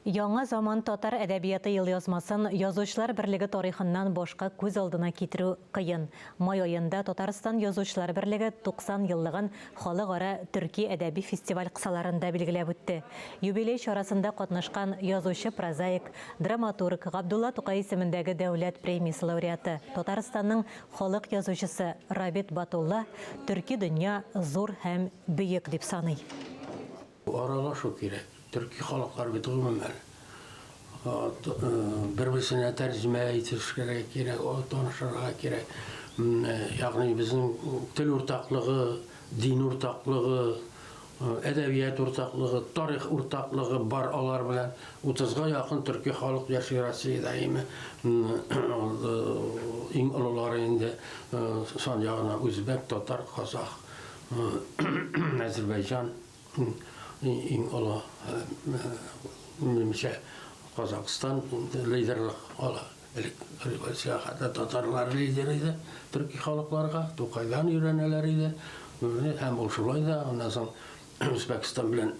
Яңа заман татар әдәбияты елъязмасын Язучылар берлеге тарихыннан башка күз алдына китерү кыен. Май аенда Татарстан Язучылар берлеге 90 еллыгын Халыкара төрки әдәби фестиваль кысаларында билгеләп үтте. Юбилей чарасында катнашкан язучы-прозаик, драматург, Габдулла Тукай исемендәге дәүләт премиясе лауреаты, Татарстанның халык язучысы Рабит Батулла төрки дөнья зур һәм бөек дип саный. Аралашу кирәк. Төрки халыклар бит гомумән бер-берсенә тәрҗемә итешергә кирәк, танышырга кирәк. Ягъни безнең тел уртаклыгы, дин уртаклыгы, әдәбият уртаклыгы, тарих уртаклыгы бар алар белән. Утызга якын төрки халык яши Россиядә име. Иң олылары инде сан ягына үзбәк, татар, казах, әзербайҗан. Иң олы, минемчә, Казакъстан лидерлык ала. Элек революциягә хәтле татарлар лидер иде төрки халыкларга, Тукайдан өйрәнәләр иде. Һәм ул шулай да, аннан соң Үзбәкстан белән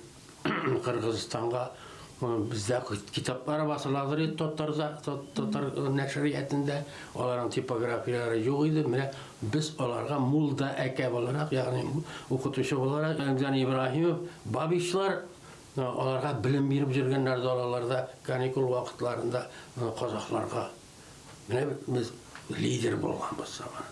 Кыргызстанга бездә китаплар басыладыр иде татарда, татар нәшриятында, аларның типографияләре юк иде. Менә Без аларга мулда әкә буларак, ягъни укытучы буларак, Галимҗан Ибраһимов, Бабичлар аларга белем биреп йөргәннәр далаларда, каникул вакытларында казахларга. Менә без лидер булганбыз заман.